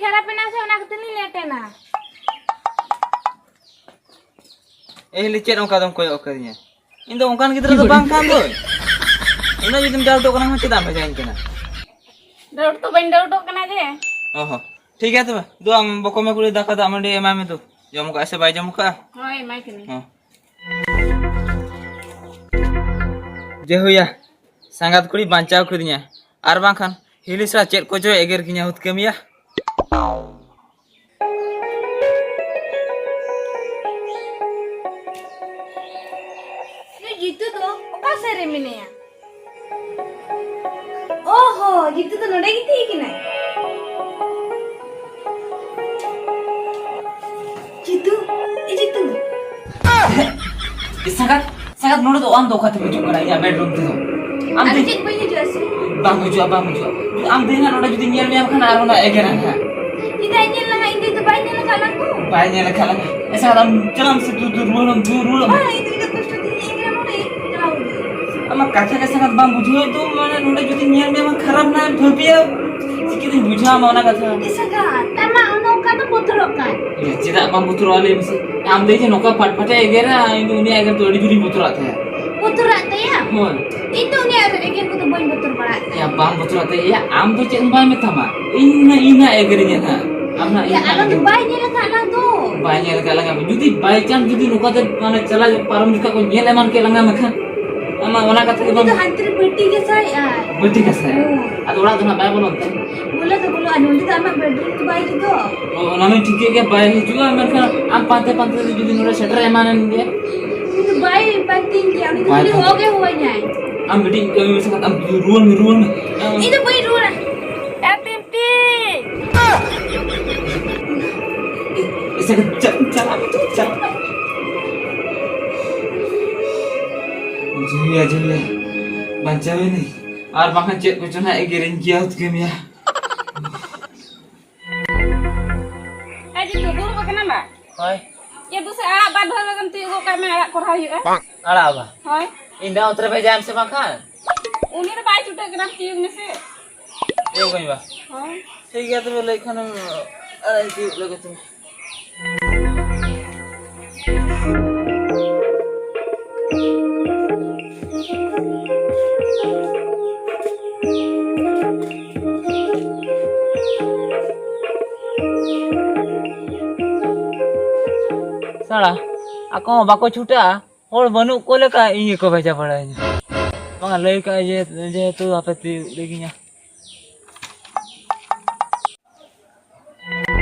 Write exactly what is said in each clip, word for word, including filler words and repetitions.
ᱠᱷᱟᱨᱟᱯ ᱮᱱᱟ ᱥᱮ ᱚᱱᱟ ᱠᱷᱟᱹᱛᱤᱨ ᱞᱤᱧ ᱞᱮᱴ ᱮᱱᱟ᱾ ᱮ ᱦᱤᱞᱤ, ᱪᱮᱫ ᱚᱱᱠᱟ ᱫᱚᱢ ᱠᱚᱭᱚᱜ ᱟᱠᱟᱫᱤᱧᱟ? ᱤᱧ ᱫᱚ ᱚᱱᱠᱟᱱ ᱜᱤᱫᱽᱨᱟᱹ ᱫᱚ ᱵᱟᱝ ᱠᱟᱱ ᱫᱚ᱾ ᱩᱱᱟᱹᱜ ᱡᱩᱫᱤᱢ ᱰᱟᱣᱩᱴᱚᱜ ᱠᱟᱱᱟ, ᱪᱮᱫᱟᱜ ᱮᱢ ᱵᱷᱮᱡᱟᱧ ᱠᱟᱱᱟ? ᱰᱟᱣᱩᱴ ᱫᱚ ᱵᱟᱹᱧ ᱰᱟᱣᱩᱴᱚᱜ ᱠᱟᱱᱟ ᱡᱮ᱾ ᱚ ᱦᱚᱸ, ᱴᱷᱤᱠ ᱜᱮᱭᱟ ᱛᱚᱵᱮ᱾ ᱫᱩ, ᱟᱢ ᱵᱚᱠᱚᱢᱮ ᱠᱩᱲᱤ ᱫᱟᱠᱟ ᱫᱟᱜ ᱢᱟᱹᱰᱤ ᱮᱢᱟᱭ ᱢᱮ ᱫᱩ᱾ ᱡᱚᱢ ᱠᱟᱜᱼᱟ ᱥᱮ ᱵᱟᱭ ᱡᱚᱢ ᱠᱟᱜᱼᱟ? ᱦᱳᱭ, ᱮᱢᱟᱭ ᱠᱟᱹᱱᱟᱹᱧ᱾ ᱦᱚᱸ᱾ ᱡᱮ ᱦᱩᱭᱟ, ᱥᱟᱸᱜᱟᱛ ᱠᱩᱲᱤ ᱵᱟᱧᱪᱟᱣ ᱠᱤᱫᱤᱧᱟ, ᱟᱨ ᱵᱟᱝᱠᱷᱟᱱ ᱦᱤᱞᱤ ᱥᱟᱞᱟᱜ ᱪᱮᱫ ᱠᱚᱪᱚᱭ ᱮᱜᱮᱨ ᱠᱤᱧᱟ ᱦᱩᱛᱠᱟᱹᱢᱤᱭᱟ᱾ ᱱᱩᱭ ᱡᱤᱛᱩ ᱫᱚ ᱚᱠᱟ ᱥᱮᱫ ᱨᱮ ᱢᱮᱱᱟᱭᱟ? ᱚ ᱦᱚ, ᱡᱤᱛᱩ ᱫᱚ ᱱᱚᱰᱮ ᱜᱮ ᱛᱤᱸᱜᱩ ᱠᱟᱱᱟᱭ᱾ ᱡᱤᱛᱩ, ᱮ ᱡᱤᱛᱩ᱾ ᱮ ᱥᱟᱸᱜᱟᱛ, ᱥᱟᱸᱜᱟᱛ, ᱱᱚᱰᱮ ᱫᱚ ᱟᱢ ᱫᱚ ᱚᱠᱟ ᱛᱮᱢ ᱦᱤᱡᱩᱜ ᱠᱟᱱᱟ ᱤᱧᱟᱹᱜ ᱵᱮᱰᱨᱩᱢ ᱛᱮᱫᱚ? ᱟᱢ ᱟᱫᱚ ᱫᱚ ᱪᱮᱫ ᱵᱟᱹᱧ ᱦᱤᱡᱩᱜᱼᱟ ᱥᱮ? ᱵᱟᱝ ᱦᱤᱡᱩᱜᱼᱟ, ᱵᱟᱝ ᱦᱤᱡᱩᱜᱼᱟ᱾ ᱟᱢ ᱫᱚ ᱱᱟᱜ ᱱᱚᱰᱮ ᱡᱩᱫᱤ ᱧᱮᱞ ᱢᱮᱭᱟ ᱠᱷᱟᱱ ᱟᱨ ᱚᱱᱟ ᱮᱜᱮᱨᱟ ᱱᱟᱜ᱾ ᱪᱮᱫᱟᱜ ᱧᱮᱞ ᱞᱟᱝᱟ? ᱤᱧ ᱫᱚ ᱵᱟᱭ ᱧᱮᱞ ᱟᱠᱟᱫ ᱞᱟᱝ ᱠᱚ᱾ ᱵᱟᱭ ᱧᱮᱞ ᱟᱠᱟᱫ ᱞᱟᱝ᱾ ᱮ ᱥᱟᱸᱜᱟᱛ, ᱟᱢ ᱪᱟᱞᱟᱜ ᱢᱮᱥᱮ, ᱫᱩ, ᱫᱩ, ᱨᱩᱣᱟᱹᱲ ᱟᱢ, ᱫᱩ, ᱨᱩᱣᱟᱹᱲ ᱟᱢ᱾ ᱵᱟᱝ, ᱤᱧ ᱫᱚ ᱤᱧ ᱫᱚ ᱠᱚᱥᱴᱚ ᱛᱮᱧ ᱮᱜᱮᱨᱟ ᱱᱚᱰᱮ, ᱪᱟᱞᱟᱣ ᱦᱤᱡᱩᱜ᱾ ᱟᱢᱟᱜ ᱠᱟᱛᱷᱟ ᱜᱮ ᱥᱟᱸᱜᱟᱛ ᱵᱟᱝ ᱵᱩᱡᱷᱟᱹᱣ ᱫᱚ, ᱢᱟᱱᱮ ᱱᱚᱰᱮ ᱡᱩᱫᱤ ᱧᱮᱞ ᱢᱮᱭᱟ ᱠᱷᱟᱨᱟᱯ ᱱᱟᱜ ᱮᱢ ᱵᱷᱟᱹᱵᱤᱭᱟ, ᱪᱤᱠᱟᱹᱛᱤᱧ ᱵᱩᱡᱷᱟᱹᱣ ᱟᱢᱟ ᱚᱱᱟ ᱠᱟᱛᱷᱟ? ᱮ ᱥᱟᱸᱜᱟᱛ, ᱟᱢᱟᱜ ᱚᱱᱮ ᱚᱱᱠᱟ ᱫᱚ ᱵᱚᱛᱚᱨᱚᱜ ᱠᱟᱱ᱾ ᱮ, ᱪᱮᱫᱟᱜ ᱵᱟᱢ ᱵᱚᱛᱚᱨᱚᱜᱼᱟ ᱞᱟᱹᱭ ᱢᱮᱥᱮ? ᱟᱢ ᱫᱚ ᱤᱧ ᱱᱚᱝᱠᱟ ᱯᱟᱴ ᱯᱟᱴᱮ ᱮᱜᱮᱨᱟ, ᱤᱧ ᱫᱚ ᱩᱱᱤᱭᱟᱜ ᱮᱜᱮᱨ ᱫᱚ ᱟᱹᱰᱤ ᱡᱳᱨᱤᱧ ᱵᱚᱛᱚᱨᱟᱜ ᱛᱟᱭᱟ᱾ ᱵᱚᱛᱚᱨᱟᱜ ᱛᱟᱭᱟ? ᱦᱳᱭ᱾ ᱤᱧ ᱫᱚ ᱩᱱᱤᱭᱟᱜ ᱮᱜᱮᱨ ᱠᱚᱫᱚ ᱵᱟᱹᱧ ᱵᱚᱛᱚᱨ ᱵᱟᱲᱟᱜ ᱛᱟᱭᱟ᱾ ᱭᱟ, ᱵᱟᱢ ᱵᱚᱛᱚᱨᱟᱜ ᱛᱟᱭᱟ? ᱭᱟ, ᱟᱢ ᱫᱚ ᱪᱮᱫ ᱦᱚᱸ ᱵᱟᱭ ᱢᱮᱛᱟᱢᱟ, ᱤᱧ ᱱᱟ-, ᱤᱧ ᱱᱟᱜ ᱮᱜᱮᱨᱤᱧᱟ ᱱᱟᱜ᱾ ᱟᱢ ᱱᱟᱜ ᱭᱟ, ᱤᱧ ᱟᱞᱟᱝ ᱫᱚ ᱱᱟᱜ ᱵᱟᱭ ᱧᱮᱞ ᱟᱠᱟᱫ ᱞᱟᱝ ᱫᱚ᱾ ᱵᱟᱭ ᱧᱮᱞ ᱟᱠᱟᱫ ᱞᱟᱝᱟ᱾ ᱡᱩᱫᱤ by chance ᱡᱩᱫᱤ ᱱᱚᱝᱠᱟ ᱛᱮ ᱢᱟᱱᱮ ᱪᱟᱞᱟᱜ ᱯᱟᱨᱚᱢ ᱡᱚᱠᱷᱟᱡ ᱠᱚ ᱧᱮᱞ ᱮᱢᱟᱱ ᱠᱮᱫ ᱞᱟᱝᱟ ᱢᱮᱱᱠᱷᱟᱱ? ᱟᱢᱟᱜ ᱚᱱᱟ ᱠᱟᱛᱷᱟ ᱜᱮ ᱩᱱᱤ ᱵᱟᱢ ᱫᱚ ᱦᱟᱱᱛᱮ ᱨᱮ ᱵᱟᱹᱴᱤ ᱜᱷᱟᱥᱟᱣᱮᱫ ᱟᱭ᱾ ᱵᱟᱹᱴᱤ ᱜᱷᱟᱥᱟᱣᱮᱫ ᱟᱭ? ᱦᱳᱭ᱾ ᱟᱫᱚ ᱚᱲᱟᱜ ᱫᱚ ᱱᱟᱜ ᱵᱟᱭ ᱵᱚᱞᱚᱱ ᱛᱮ? ᱵᱚᱞᱚ ᱫᱚ ᱵᱚᱞᱚᱜᱼᱟ, ᱱᱚᱸᱰᱮ ᱫᱚ ᱟᱢᱟᱜ ᱵᱮᱰᱨᱩᱢ ᱫᱚ ᱵᱟᱭ ᱦᱤᱡᱩᱜ ᱫᱚ᱾ ᱚ, ᱚᱱᱟ ᱢᱟᱧ ᱴᱷᱤᱠᱟᱹᱭᱮᱫ ᱜᱮᱭᱟ, ᱵᱟᱭ ᱦᱤᱡᱩᱜᱼᱟ, ᱢᱮᱱᱠᱷᱟᱱ ᱟᱢ ᱯᱟᱱᱛᱮ ᱯᱟᱱᱛᱮ ᱛᱮ ᱡᱩᱫᱤ ᱱᱚᱰᱮ ᱥᱮᱴᱮᱨ ᱮᱢᱟᱱᱮᱱ ᱜᱮᱭᱟ? ᱩᱱᱤ ᱫᱚ ᱵᱟᱭ ᱯᱟᱱᱛᱮᱧ ᱜᱮᱭᱟ, ᱩᱱᱤ ᱫᱚ ᱵᱟᱭ ᱠᱷᱟᱹᱞᱤ ᱯᱟᱱᱛᱮ᱾ ᱦᱚᱦᱚ ᱜᱮ ᱦᱚᱦᱚᱧᱟᱭ᱾ ᱟᱢ ᱢᱤᱫᱴᱤᱡ ᱠᱟᱹᱢᱤ ᱢᱮᱥᱮ, ᱟᱢ ᱨᱩᱣᱟᱹᱲ ᱢᱮ, ᱨᱩᱣᱟᱹᱲ ᱢᱮ᱾ ᱤᱧ ᱫᱚ ᱵᱟᱹᱧ ᱨᱩᱣᱟᱹᱲᱟ᱾ ᱮ ᱯᱤᱢᱯᱤ! ᱮ, ᱮᱥᱮ ᱪᱟ-, ᱪᱟᱞᱟᱜ ᱢᱮ ᱛᱚ, ᱪᱟᱞᱟᱜ ᱢᱮ᱾ ᱡᱷᱩᱭᱟ, ᱡᱷᱩᱭᱟ, ᱵᱟᱧᱪᱟᱣ ᱮᱱᱟᱹᱧ᱾ ᱟᱨ ᱵᱟᱝᱠᱷᱟᱱ ᱪᱮᱫ ᱠᱚᱪᱚ ᱱᱟᱜ ᱮᱜᱮᱨᱤᱧ ᱜᱮᱭᱟ, ᱦᱩᱛᱠᱟᱹᱢᱤᱭᱟ᱾ ᱮ ᱡᱤᱛᱩ, ᱫᱩᱲᱩᱵ ᱟᱠᱟᱱᱟ ᱵᱟ? ᱦᱳᱭ᱾ ᱮ ᱫᱩᱥᱮ ᱟᱲᱟᱜ ᱵᱟᱨ ᱫᱷᱟᱣ ᱜᱟᱱ ᱛᱤᱭᱳᱜ ᱜᱚᱫ ᱠᱟᱜ ᱢᱮ, ᱟᱲᱟᱜ ᱠᱚᱨᱦᱟ ᱦᱩᱭᱩᱜᱼᱟ᱾ ᱟᱲᱟᱜ ᱵᱟ? ᱦᱳᱭ᱾ ᱤᱧ ᱫᱚ ᱚᱱᱛᱮ ᱨᱮ ᱵᱷᱮᱡᱟᱭᱮᱢ ᱥᱮ ᱵᱟᱝᱠᱷᱟᱱ? ᱩᱱᱤ ᱫᱚ ᱵᱟᱭ ᱪᱷᱩᱴᱟᱹᱜ ᱠᱟᱱᱟ, ᱛᱤᱭᱳᱜ ᱢᱮᱥᱮ᱾ ᱛᱤᱭᱳᱜ ᱟᱹᱧ ᱵᱟ᱾ ᱦᱳᱭ᱾ ᱴᱷᱤᱠ ᱜᱮᱭᱟ, ᱛᱚᱵᱮ ᱞᱟᱹᱭ ᱠᱷᱟᱱᱮᱢ ᱟᱲᱟᱜ ᱤᱫᱤ ᱞᱮᱜᱮ ᱛᱚᱵᱮ᱾ ᱥᱟᱲᱟ, ᱟᱠᱚ ᱦᱚᱸ ᱵᱟᱠᱚ ᱪᱷᱩᱴᱟᱹᱜᱼᱟ, ᱦᱚᱲ ᱵᱟᱹᱱᱩᱜ ᱠᱚ ᱞᱮᱠᱟ ᱤᱧ ᱜᱮᱠᱚ ᱵᱷᱮᱡᱟ ᱵᱟᱲᱟᱭᱤᱧᱟ᱾ ᱵᱟᱝᱟ, ᱞᱟᱹᱭ ᱠᱟᱜᱼᱟᱭ ᱡᱮ, ᱡᱮᱦᱮᱛᱩ ᱦᱟᱯᱮ ᱛᱤᱭᱳᱜ ᱞᱮᱜᱤᱧᱟ᱾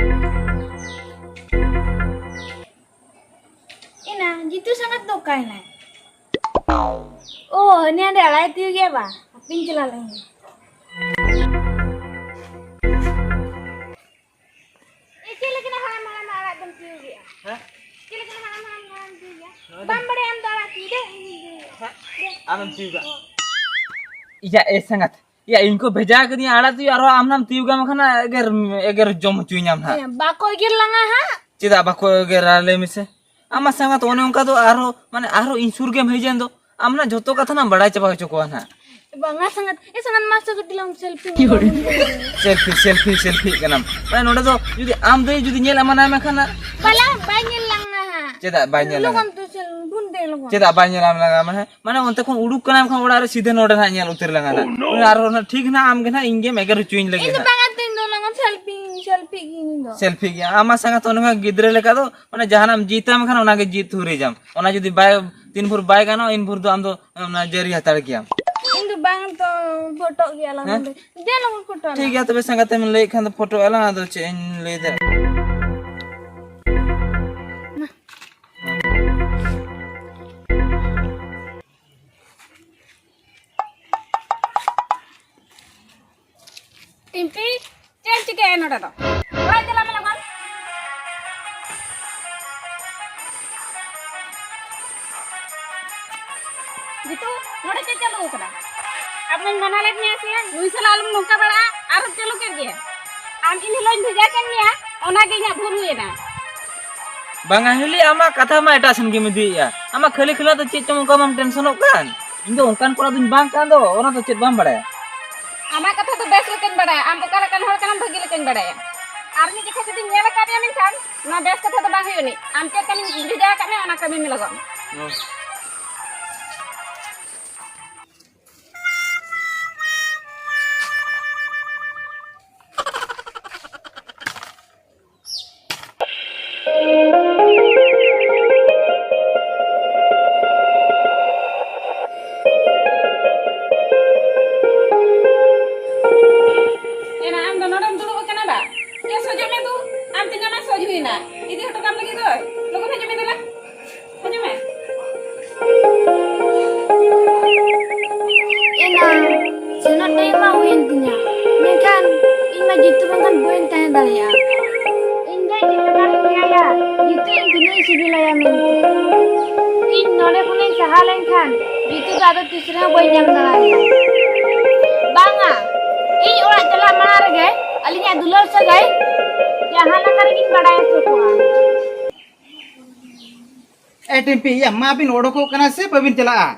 ᱮᱱᱟ, ᱡᱤᱛᱩ ᱥᱟᱸᱜᱟᱛ ᱫᱚ ᱚᱠᱟᱭᱮᱱᱟᱭ? ᱳ, ᱦᱟᱹᱱᱤ ᱦᱟᱸᱰᱮ ᱟᱲᱟᱜ ᱮ ᱛᱤᱭᱳᱜᱮᱜᱼᱟ ᱵᱟ? ᱦᱟᱯᱮᱧ ᱪᱟᱞᱟᱣ ᱞᱮᱱ ᱜᱮ᱾ ᱮ, ᱪᱮᱫ ᱞᱮᱠᱟᱱᱟᱜ ᱦᱟᱲᱟᱢ ᱦᱟᱲᱟᱢ ᱟᱲᱟᱜ ᱫᱚᱢ ᱛᱤᱭᱳᱜᱮᱜᱼᱟ? ᱦᱮᱸ? ᱪᱮᱫ ᱞᱮᱠᱟᱱᱟᱜ ᱦᱟᱲᱟᱢ ᱦᱟᱲᱟᱢ ᱟᱲᱟᱜ ᱮᱢ ᱛᱤᱭᱳᱜᱮᱜᱼᱟ? ᱱᱚᱣᱟ ᱫᱚ ᱵᱟᱢ ᱵᱟᱲᱟᱭᱟ ᱟᱢ ᱫᱚ ᱟᱲᱟᱜ ᱛᱤᱭᱳᱜ? ᱫᱮ, ᱤᱧ ᱛᱤᱭᱳᱜᱟ᱾ ᱦᱮᱸ? ᱟᱢᱮᱢ ᱛᱤᱭᱳᱜᱟ᱾ ᱤᱭᱟ, ᱮ ᱥᱟᱸᱜᱟᱛ, ᱭᱟ, ᱤᱧ ᱠᱚ ᱵᱷᱮᱡᱟ ᱠᱟᱫᱤᱧᱟ ᱟᱲᱟᱜ ᱛᱤᱭᱳᱜ, ᱟᱨᱦᱚᱸ ᱟᱢ ᱱᱟᱢ ᱛᱤᱭᱳᱜᱟ, ᱢᱮᱱᱠᱷᱟᱱ ᱮᱜᱮᱨ, ᱮᱜᱮᱨ ᱡᱚᱢ ᱦᱚᱪᱚᱭᱤᱧᱟᱢ ᱱᱟᱦᱟᱜ᱾ ᱦᱮᱸ, ᱵᱟᱠᱚ ᱮᱜᱮᱨ ᱞᱟᱝᱟ ᱦᱟᱸᱜ᱾ ᱪᱮᱫᱟᱜ ᱵᱟᱠᱚ ᱮᱜᱮᱨᱟ, ᱞᱟᱹᱭ ᱢᱮᱥᱮ? ᱟᱢ ᱢᱟ ᱥᱟᱸᱜᱟᱛ ᱚᱱᱮ ᱚᱱᱠᱟ ᱫᱚ ᱟᱨᱦᱚᱸ, ᱢᱟᱱᱮ, ᱟᱨᱦᱚᱸ ᱤᱧ ᱥᱩᱨ ᱜᱮᱢ ᱦᱮᱡ ᱮᱱ ᱫᱚ᱾ ᱟᱢ ᱱᱟᱜ ᱡᱷᱚᱛᱚ ᱠᱟᱛᱷᱟ ᱱᱟᱢ ᱵᱟᱲᱟᱭ ᱪᱟᱵᱟ ᱦᱚᱪᱚ ᱠᱚᱣᱟ ᱱᱟᱦᱟᱜ᱾ ᱵᱟᱝᱟ ᱥᱟᱸᱜᱟᱛ, ᱮ ᱥᱟᱸᱜᱟᱛ, ᱢᱟ ᱥᱮ ᱠᱟᱹᱴᱤᱡ ᱞᱟᱝ ᱥᱮᱞᱯᱷᱤ ᱧᱚᱜ ᱞᱮᱱ ᱜᱮ᱾ ᱥᱮᱞᱯᱷᱤ, ᱥᱮᱞᱯᱷᱤ, ᱥᱮᱞᱯᱷᱤᱜ ᱠᱟᱱᱟᱢ᱾ ᱢᱟᱱᱮ, ᱱᱚᱰᱮ ᱫᱚ ᱡᱩᱫᱤ ᱟᱢ ᱫᱟᱹᱭ ᱡᱩᱫᱤ ᱧᱮᱞ ᱮᱢᱟᱱᱟᱭ ᱢᱮ ᱠᱷᱟᱱ ᱱᱟᱜ᱾ ᱵᱟᱞᱟ, ᱵᱟᱭ ᱧᱮᱞ ᱞᱟᱝᱟ ᱦᱟᱸᱜ᱾ ᱪᱮᱫᱟᱜ ᱵᱟᱭ ᱧᱮᱞ ᱞᱟᱝᱟ? ᱞᱚᱜᱚᱱ ᱛᱮ ᱥᱮᱞ-, ᱯᱷᱳᱱ ᱛᱮ ᱞᱚᱜᱚᱱ᱾ ᱪᱮᱫᱟᱜ ᱵᱟᱭ ᱧᱮᱞ ᱞᱟᱝᱟ, ᱢᱟ ᱦᱮᱸ? ᱢᱟᱱᱮ, ᱚᱱᱛᱮ ᱠᱷᱚᱱ ᱩᱰᱩᱠ ᱠᱟᱱᱟᱢ ᱠᱷᱟᱱ ᱚᱲᱟᱜ ᱨᱮ ᱥᱤᱫᱷᱟᱹ ᱱᱚᱰᱮ ᱱᱟᱦᱟᱜ ᱧᱮᱞ ᱩᱛᱟᱹᱨ ᱞᱟᱝᱟ ᱱᱟᱦᱟᱜ᱾ ᱩᱱᱤ ᱟᱨᱦᱚᱸ ᱚᱱᱟ ᱴᱷᱤᱠ ᱱᱟᱦᱟᱜ ᱟᱢ ᱜᱮ ᱱᱟᱦᱟᱜ ᱤᱧ ᱜᱮᱢ ᱮᱜᱮᱨ ᱦᱚᱪᱚᱭᱤᱧ ᱞᱟᱹᱜᱤᱫ ᱤᱧ ᱫᱚ ᱱᱟᱦᱟᱜ᱾ ᱵᱟᱝᱟ, ᱤᱧ ᱫᱚ ᱞᱚᱜᱚᱱ ᱥᱮᱞᱯᱷᱤ, ᱥᱮᱞᱯᱷᱤ ᱜᱤᱭᱟᱹᱧ ᱤᱧ ᱫᱚ᱾ ᱥᱮᱞᱯᱷᱤ ᱜᱮ᱾ ᱟᱢ ᱢᱟ ᱥᱟᱸᱜᱟᱛ ᱚᱱᱮ ᱚᱱᱠᱟ ᱜᱤᱫᱽᱨᱟᱹ ᱞᱮᱠᱟ ᱫᱚ, ᱢᱟᱱᱮ, ᱡᱟᱦᱟᱱᱟᱜ ᱮᱢ ᱡᱤᱛᱟᱢ ᱠᱷᱟᱱ ᱚᱱᱟ ᱜᱮ ᱡᱤᱛ ᱦᱩᱨᱤᱡᱟᱢ᱾ ᱚᱱᱟ ᱡᱩᱫᱤ ᱵᱟᱭ, ᱛᱤᱱ ᱵᱷᱳᱨ ᱵᱟᱭ ᱜᱟᱱᱚᱜᱼᱟ, ᱤᱱ ᱵᱷᱳᱨ ᱫᱚ ᱟᱢ ᱫᱚ ᱚᱱᱟ ᱡᱟᱹᱨᱤ ᱦᱟᱛᱟᱲ ᱜᱮᱭᱟᱢ᱾ ᱤᱧ ᱫᱚ ᱵᱟᱝ ᱛᱚ, ᱯᱷᱳᱴᱳᱜ ᱜᱮᱭᱟ ᱞᱟᱝ ᱦᱮᱸ? ᱱᱚᱰᱮ᱾ ᱫᱮ ᱞᱚᱜᱚᱱ ᱯᱷᱳᱴᱳ ᱴᱷᱤᱠ ᱟᱞᱟᱝ᱾ ᱜᱮᱭᱟ, ᱛᱚᱵᱮ ᱥᱟᱸᱜᱟᱛᱮᱢ ᱞᱟᱹᱭᱮᱫ ᱠᱷᱟᱱ ᱫᱚ ᱯᱷᱳᱴᱳ ᱟᱞᱟᱝ, ᱟᱫᱚ ᱪᱮᱫ ᱤᱧ ᱞᱟᱹᱭ ᱫᱟ᱾ ᱢᱟ᱾ ᱴᱤᱢᱯᱤ, ᱪᱮᱫ ᱮᱢ ᱪᱤᱠᱟᱹᱭᱟ ᱱᱚᱰᱮ ᱫᱚ? ᱚᱲᱟᱜ ᱪᱟᱞᱟᱜ ᱢᱮ ᱞᱚᱜᱚᱱ᱾ ᱡᱤᱛᱩ, ᱱᱚᱰᱮ ᱪᱮᱫ ᱪᱟᱹᱞᱩ ᱟᱠᱟᱱᱟ? ᱟᱢ ᱢᱟᱧ ᱢᱟᱱᱟ ᱞᱮᱫ ᱢᱮᱭᱟ ᱥᱮ, ᱱᱩᱭ ᱥᱟᱞᱟᱜ ᱟᱞᱚᱢ ᱱᱚᱝᱠᱟ ᱵᱟᱲᱟᱜᱼᱟ, ᱟᱨᱦᱚᱸ ᱪᱟᱹᱞᱩ ᱠᱮᱫ ᱜᱮᱭᱟ᱾ ᱟᱢ ᱤᱧ ᱦᱤᱞᱳᱜ ᱤᱧ ᱵᱷᱮᱡᱟ ᱠᱮᱫ ᱢᱮᱭᱟ, ᱚᱱᱟ ᱜᱮ ᱤᱧᱟᱹᱜ ᱵᱷᱩᱞ ᱦᱩᱭ ᱮᱱᱟ᱾ ᱵᱟᱝᱟ ᱦᱤᱞᱤ, ᱟᱢᱟᱜ ᱠᱟᱛᱷᱟ ᱢᱟ ᱮᱴᱟᱜ ᱥᱮᱱ ᱜᱮᱢ ᱤᱫᱤᱭᱮᱫᱼᱟ᱾ ᱟᱢᱟᱜ ᱠᱷᱟᱹᱞᱤ ᱠᱷᱟᱹᱞᱤ ᱫᱚ ᱪᱮᱫ ᱪᱚᱝ ᱚᱱᱠᱟ ᱢᱟᱢ ᱴᱮᱱᱥᱚᱱᱚᱜ ᱠᱟᱱ᱾ ᱤᱧ ᱫᱚ ᱚᱱᱠᱟᱱ ᱠᱚᱲᱟ ᱫᱚᱧ ᱵᱟᱝ ᱠᱟᱱ ᱫᱚ, ᱚᱱᱟ ᱫᱚ ᱪᱮᱫ ᱵᱟᱢ ᱵᱟᱲᱟᱭᱟ? ᱟᱢᱟᱜ ᱠᱟᱛᱷᱟ ᱫᱚ ᱵᱮᱥ ᱞᱮᱠᱟᱧ ᱵᱟᱲᱟᱭᱟ, ᱟᱢ ᱚᱠᱟ ᱞᱮᱠᱟᱱ ᱦᱚᱲ ᱠᱟᱱᱟᱢ ᱵᱷᱟᱹᱜᱤ ᱞᱮᱠᱟᱧ ᱵᱟᱲᱟᱭᱟ᱾ ᱟᱨ ᱢᱤᱫ ᱡᱚᱠᱷᱚᱱ ᱡᱩᱫᱤᱧ ᱧᱮᱞ ᱟᱠᱟᱫ ᱢᱮᱭᱟ, ᱢᱮᱱᱠᱷᱟᱱ ᱱᱚᱣᱟ ᱵᱮᱥ ᱠᱟᱛᱷᱟ ᱫᱚ ᱵᱟᱝ ᱦᱩᱭᱩᱜ ᱟᱹᱱᱤᱡ᱾ ᱟᱢ ᱪᱮᱫ ᱠᱟᱹᱢᱤᱧ ᱵᱷᱮᱡᱟ ᱟᱠᱟᱫ ᱢᱮᱭᱟ, ᱚᱱᱟ ᱠᱟᱹᱢᱤ ᱢᱮ ᱞᱚᱜᱚᱱ᱾ ᱮᱱᱟ, ᱟᱢ ᱫᱚ ᱱᱚᱰᱮᱢ ᱫᱩᱲᱩᱵ ᱟᱠᱟᱱᱟ ᱵᱟ? ᱮ, ᱥᱚᱡᱚᱜ ᱢᱮ ᱫᱩ᱾ ᱟᱢ ᱛᱤᱱᱟᱹᱜ ᱢᱟ ᱥᱚᱡ ᱦᱩᱭᱱᱟ᱾ ᱤᱫᱤ ᱦᱚᱴᱚ ᱠᱟᱢ ᱞᱟᱹᱜᱤᱫ ᱫᱚ᱾ ᱞᱚᱜᱚᱱ ᱦᱤᱡᱩᱜ ᱢᱮ ᱫᱮᱞᱟ᱾ ᱦᱤᱡᱩᱜ ᱢᱮ᱾ ᱮᱱᱟ, ᱥᱮᱱᱚᱜ ᱴᱟᱭᱤᱢ ᱢᱟ ᱦᱩᱭᱮᱱ ᱛᱤᱧᱟ, ᱢᱮᱱᱠᱷᱟᱱ ᱤᱧ ᱢᱟ ᱡᱤᱛᱩ ᱵᱟᱝᱠᱷᱟᱱ ᱵᱟᱹᱧ ᱛᱟᱦᱮᱸ ᱫᱟᱲᱮᱭᱟᱜᱼᱟ᱾ ᱤᱧ ᱫᱚ ᱪᱮᱫ ᱞᱮᱠᱟᱨᱤᱧ ᱞᱟᱹᱭᱟ, ᱡᱤᱛᱩ ᱤᱧ ᱛᱤᱱᱟᱹᱜ ᱤᱧ ᱥᱤᱵᱤᱞᱟᱭᱟ ᱢᱮᱱᱛᱮ? ᱤᱧ ᱱᱚᱰᱮ ᱠᱷᱚᱱᱤᱧ ᱥᱟᱦᱟ ᱞᱮᱱᱠᱷᱟᱱ ᱡᱤᱛᱩ ᱫᱚ ᱟᱫᱚ ᱛᱤᱥ ᱨᱮᱦᱚᱸ ᱵᱟᱹᱧ ᱧᱟᱢ ᱫᱟᱲᱮᱭᱟᱭᱟ᱾ ᱵᱟᱝᱟ, ᱤᱧ ᱚᱲᱟᱜ ᱪᱟᱞᱟᱜ ᱢᱟᱲᱟᱝ ᱨᱮᱜᱮ ᱟᱹᱞᱤᱧᱟᱜ ᱫᱩᱞᱟᱹᱲ ᱥᱟᱹᱜᱟᱹᱭ ᱡᱟᱦᱟᱸ ᱞᱮᱠᱟ ᱨᱮᱜᱤᱧ ᱵᱟᱲᱟᱭ ᱦᱚᱪᱚ ᱠᱚᱣᱟ᱾ ᱮ ᱴᱤᱢᱯᱤ, ᱭᱟ ᱢᱟ ᱵᱤᱱ ᱚᱰᱚᱠᱚᱜ ᱠᱟᱱᱟ ᱥᱮ ᱵᱟᱹᱵᱤᱱ ᱪᱟᱞᱟᱜᱼᱟ?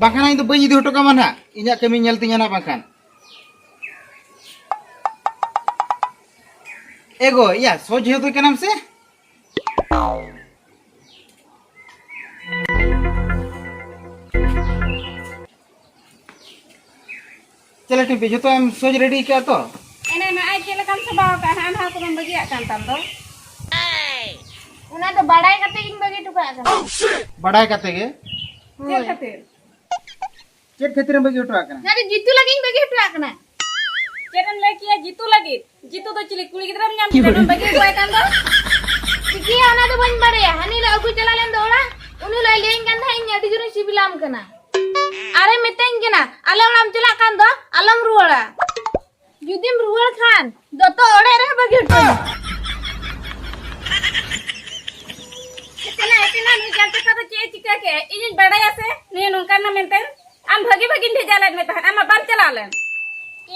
ᱵᱟᱝᱠᱷᱟᱱ ᱤᱧ ᱫᱚ ᱵᱟᱹᱧ ᱤᱫᱤ ᱦᱚᱴᱚ ᱠᱟᱢᱟ ᱱᱟᱦᱟᱜ, ᱤᱧᱟᱹᱜ ᱠᱟᱹᱢᱤ ᱧᱮᱞ ᱛᱤᱧᱟ ᱱᱟᱦᱟᱜ ᱵᱟᱝᱠᱷᱟᱱ᱾ ᱮᱜᱳ, ᱭᱟ ᱥᱚᱡᱷᱮ ᱦᱚᱛᱚ ᱠᱟᱱᱟᱢ ᱥᱮ? ᱪᱮᱞᱮ ᱴᱤᱢᱯᱤ, ᱡᱚᱛᱚ ᱮᱢ ᱥᱚᱡᱽ ᱨᱮᱰᱤ ᱠᱟᱜᱼᱟ ᱛᱚ? ᱮᱱᱮ ᱱᱚᱜᱼᱚᱭ ᱪᱮᱫ ᱞᱮᱠᱟᱢ ᱥᱟᱵᱟᱣ ᱟᱠᱟᱫ ᱦᱟᱸᱜ, ᱱᱚᱣᱟ ᱠᱚᱫᱚᱢ ᱵᱟᱹᱜᱤᱭᱟᱜ ᱠᱟᱱ ᱛᱟᱢ ᱫᱚ? ᱚᱱᱟ ᱫᱚ ᱵᱟᱲᱟᱭ ᱠᱟᱛᱮ ᱜᱤᱧ ᱵᱟᱹᱜᱤ ᱦᱚᱴᱚ ᱠᱟᱜ ᱠᱟᱱᱟ᱾ ᱵᱟᱰᱟᱭ ᱠᱟᱛᱮ ᱜᱮ? ᱪᱮᱫ ᱦᱳᱭ᱾ ᱠᱷᱟᱹᱛᱤᱨ? ᱪᱮᱫ ᱠᱷᱟᱹᱛᱤᱨᱮᱢ ᱵᱟᱹᱜᱤ ᱦᱚᱴᱚ ᱠᱟᱜ ᱠᱟᱱᱟ? ᱚᱱᱟ ᱫᱚ ᱡᱤᱛᱩ ᱞᱟᱹᱜᱤᱫ ᱤᱧ ᱵᱟᱹᱜᱤ ᱦᱚᱴᱚ ᱠᱟᱜ ᱠᱟᱱᱟ᱾ ᱪᱮᱫ ᱮᱢ ᱞᱟᱹᱭ ᱠᱮᱭᱟ ᱡᱤᱛᱩ ᱞᱟᱹᱜᱤᱫ? ᱡᱤᱛᱩ ᱫᱚ ᱪᱤᱞᱤ ᱠᱩᱲᱤ ᱜᱤᱫᱽᱨᱟᱹᱢ ᱧᱟᱢ ᱠᱮᱫᱮ ᱠᱷᱟᱱ ᱵᱟᱹᱜᱤ ᱦᱚᱴᱚᱣᱟᱭ ᱠᱟᱱ ᱫᱚ? ᱪᱤᱠᱟᱹᱭᱟ ᱚᱱᱟ ᱫᱚ ᱵᱟᱹᱧ ᱵᱟᱲᱟᱭᱟ᱾ ᱦᱟᱹᱱᱤ ᱦᱤᱞᱳᱜ ᱟᱹᱜᱩ ᱪᱟᱞᱟᱣ ᱞᱮᱱ ᱫᱚ ᱚᱲᱟᱜ, ᱩᱱ ᱦᱤᱞᱳᱜ ᱮ ᱞᱟᱹᱭᱟᱹᱧ ᱠᱟᱱ ᱛᱟᱦᱮᱸᱫ ᱤᱧ ᱟᱹᱰᱤ ᱡᱳᱨᱤᱧ ᱥᱤᱵᱤᱞᱟᱢ ᱠᱟᱱᱟ᱾ ᱟᱨᱮ ᱢᱤᱛᱟᱹᱧ ᱠᱟᱱᱟ, "ᱟᱞᱮ ᱚᱲᱟᱜ ᱮᱢ ᱪᱟᱞᱟᱜ ᱠᱷᱟᱱ ᱫᱚ ᱟᱞᱚᱢ ᱨᱩᱣᱟᱹᱲᱟ᱾ ᱡᱩᱫᱤᱢ ᱨᱩᱣᱟᱹᱲ ᱠᱷᱟᱱ ᱫᱚᱛᱚ ᱚᱲᱟᱜ ᱨᱮ ᱵᱟᱹᱜᱤ ᱦᱚᱴᱚ ᱟᱢ᱾" ᱮᱛᱮᱱᱟ, ᱮᱛᱮᱱᱟ, ᱱᱩᱭ ᱡᱟᱱᱛᱮ ᱠᱚᱫᱚ ᱪᱮᱫ ᱮ ᱪᱤᱠᱟᱹ ᱠᱮᱫ? ᱤᱧᱤᱧ ᱵᱟᱲᱟᱭᱟ ᱥᱮ ᱱᱩᱭ ᱱᱚᱝᱠᱟᱱᱟ ᱢᱮᱱᱛᱮ? ᱟᱢ ᱵᱷᱟᱹᱜᱤ ᱵᱷᱟᱹᱜᱤᱧ ᱵᱷᱮᱡᱟ ᱞᱮᱫ ᱢᱮ ᱛᱟᱦᱮᱸᱫ, ᱟᱢ ᱢᱟ ᱵᱟᱢ ᱪᱟᱞᱟᱣ ᱞᱮᱱ᱾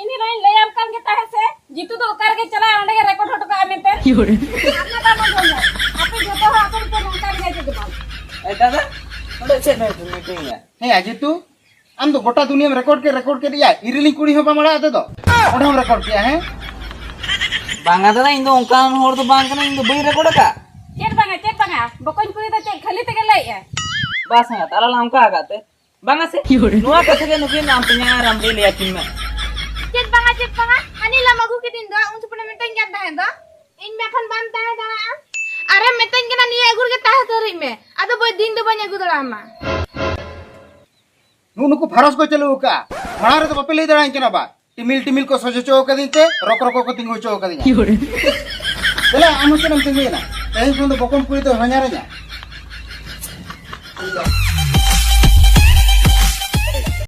ᱤᱧ ᱦᱚᱸᱧ ᱞᱟᱹᱭᱟᱢ ᱠᱟᱱ ᱜᱮ ᱛᱟᱦᱮᱸᱫ ᱥᱮ, ᱡᱤᱛᱩ ᱫᱚ ᱚᱠᱟ ᱨᱮᱜᱮ ᱪᱟᱞᱟᱜᱼᱟ, ᱚᱸᱰᱮ ᱜᱮ ᱨᱮᱠᱚᱨᱰ ᱦᱚᱴᱚ ᱠᱟᱜᱼᱟ ᱢᱮᱱᱛᱮ᱾ ᱤᱭᱩᱨᱮ᱾ ᱟᱢ ᱫᱚ ᱵᱟᱢ ᱟᱸᱡᱚᱢ ᱞᱮᱫ᱾ ᱟᱯᱮ ᱡᱚᱛᱚ ᱦᱚᱲ ᱟᱯᱮ ᱫᱚᱯᱮ ᱱᱚᱝᱠᱟ ᱜᱮᱭᱟ ᱪᱮᱫ ᱫᱚ ᱵᱟᱝ? ᱮ ᱫᱟᱫᱟ, ᱱᱚᱰᱮ ᱪᱮᱫ ᱢᱤᱴᱤᱝ ᱭᱟ? ᱦᱮᱸ, ᱡᱤᱛᱩ, ᱟᱢ ᱫᱚ ᱜᱚᱴᱟ ᱫᱩᱱᱤᱭᱟᱹᱢ ᱨᱮᱠᱚᱨᱰ ᱠᱮᱫ, ᱨᱮᱠᱚᱨᱰ ᱠᱮᱫ ᱭᱟ, ᱤᱨᱤᱞᱤᱧ ᱠᱩᱲᱤ ᱦᱚᱸ ᱵᱟᱢ ᱟᱲᱟᱜ ᱟᱫᱮ ᱫᱚ᱾ ᱚᱸᱰᱮ ᱦᱚᱸᱢ ᱨᱮᱠᱚᱨᱰ ᱠᱮᱫᱼᱟ, ᱦᱮᱸ? ᱵᱟᱝᱟ ᱫᱟᱫᱟ, ᱤᱧ ᱫᱚ ᱚᱱᱠᱟᱱ ᱦᱚᱲ ᱫᱚ ᱵᱟᱝ ᱠᱟᱹᱱᱟᱹᱧ, ᱤᱧ ᱫᱚ ᱵᱟᱹᱧ ᱨᱮᱠᱚᱨᱰ ᱟᱠᱟᱫ᱾ ᱪᱮᱫ ᱵᱟᱝᱟ, ᱪᱮᱫ ᱵᱟᱝᱟ? ᱵᱚᱠᱚᱧ ᱠᱩᱲᱤ ᱫᱚ ᱪᱮᱫ ᱠᱷᱟᱹᱞᱤ ᱛᱮᱜᱮ ᱞᱟᱹᱭᱮᱜᱼᱟ? ᱵᱟᱥ ᱥᱟᱸᱜᱟᱛ, ᱟᱞᱟᱝ ᱞᱟᱝ ᱚᱱᱠᱟ ᱟᱠᱟᱫ ᱛᱮ᱾ ᱵᱟᱝᱟ ᱥᱮ? ᱱᱚᱣᱟ ᱠᱟᱛᱷᱟ ᱜᱮ ᱱᱩᱠᱤᱱ ᱟᱢ ᱛᱮᱧᱟᱝ ᱟᱨ ᱟᱢ ᱫᱟᱹᱭ ᱞᱟᱹᱭ ᱟᱹᱠᱤᱱ ᱢᱮ᱾ ᱪᱮᱫ ᱵᱟᱝᱟ, ᱪᱮᱫ ᱵᱟᱝᱟ? ᱦᱟᱹᱱᱤ ᱞᱟᱢ ᱟᱹᱜᱩ ᱠᱤᱫᱤᱧ ᱫᱚ, ᱩᱱ ᱥᱚᱢᱚᱭ ᱢᱤᱛᱟᱹᱧ ᱠᱟᱱ ᱛᱟᱦᱮᱸ ᱫᱚ, ᱤᱧ ᱢᱮ ᱠᱷᱟᱱ ᱵᱟᱢ ᱛᱟᱦᱮᱸ ᱫᱟᱲᱮᱭᱟᱜᱼᱟ᱾ ᱟᱨᱮᱢ ᱢᱤᱛᱟᱹᱧ ᱠᱟᱱᱟ ᱱᱤᱭᱟᱹ ᱟᱹᱜᱩ ᱨᱮᱜᱮ ᱛᱟᱦᱮᱸ ᱩᱛᱟᱹᱨᱤᱡ ᱢᱮ, ᱟᱫᱚ ᱵᱟᱹᱭ ᱫᱤᱱ ᱫᱚ ᱵᱟᱹᱧ ᱟᱹᱜᱩ ᱫᱟᱲᱮᱭᱟᱢᱟ᱾ ᱱᱩᱜᱼᱩ ᱱᱩᱠᱩ ᱯᱷᱟᱨᱚᱥ ᱠᱚ ᱪᱟᱹᱞᱩ ᱟᱠᱟᱫᱼᱟ, ᱢᱟᱲᱟᱝ ᱨᱮᱫᱚ ᱵᱟᱯᱮ ᱞᱟᱹᱭ ᱫᱟᱲᱮᱭᱟᱹᱧ ᱠᱟᱱᱟ ᱵᱟ? ᱴᱤᱢᱤᱞ ᱴᱤᱢᱤᱞ ᱠᱚ ᱥᱚᱡᱽ ᱦᱚᱪᱚ ᱟᱠᱟᱫᱤᱧ ᱛᱮ ᱨᱚᱠ ᱨᱚᱠ ᱠᱚ ᱛᱤᱸᱜᱩ ᱦᱚᱪᱚ ᱟᱠᱟᱫᱤᱧᱟ᱾ ᱫᱮᱞᱟ, ᱟᱢ ᱦᱚᱸ ᱪᱮᱫ ᱮᱢ ᱛᱤᱸᱜᱩᱭᱮᱱᱟ? ᱛᱮᱦᱮᱧ ᱠᱷᱚᱱ ᱫᱚ ᱵᱚᱠᱚᱢ ᱠᱩᱲᱤ ᱫᱚ ᱦᱚᱧᱦᱟᱨᱟᱹᱧᱟ᱾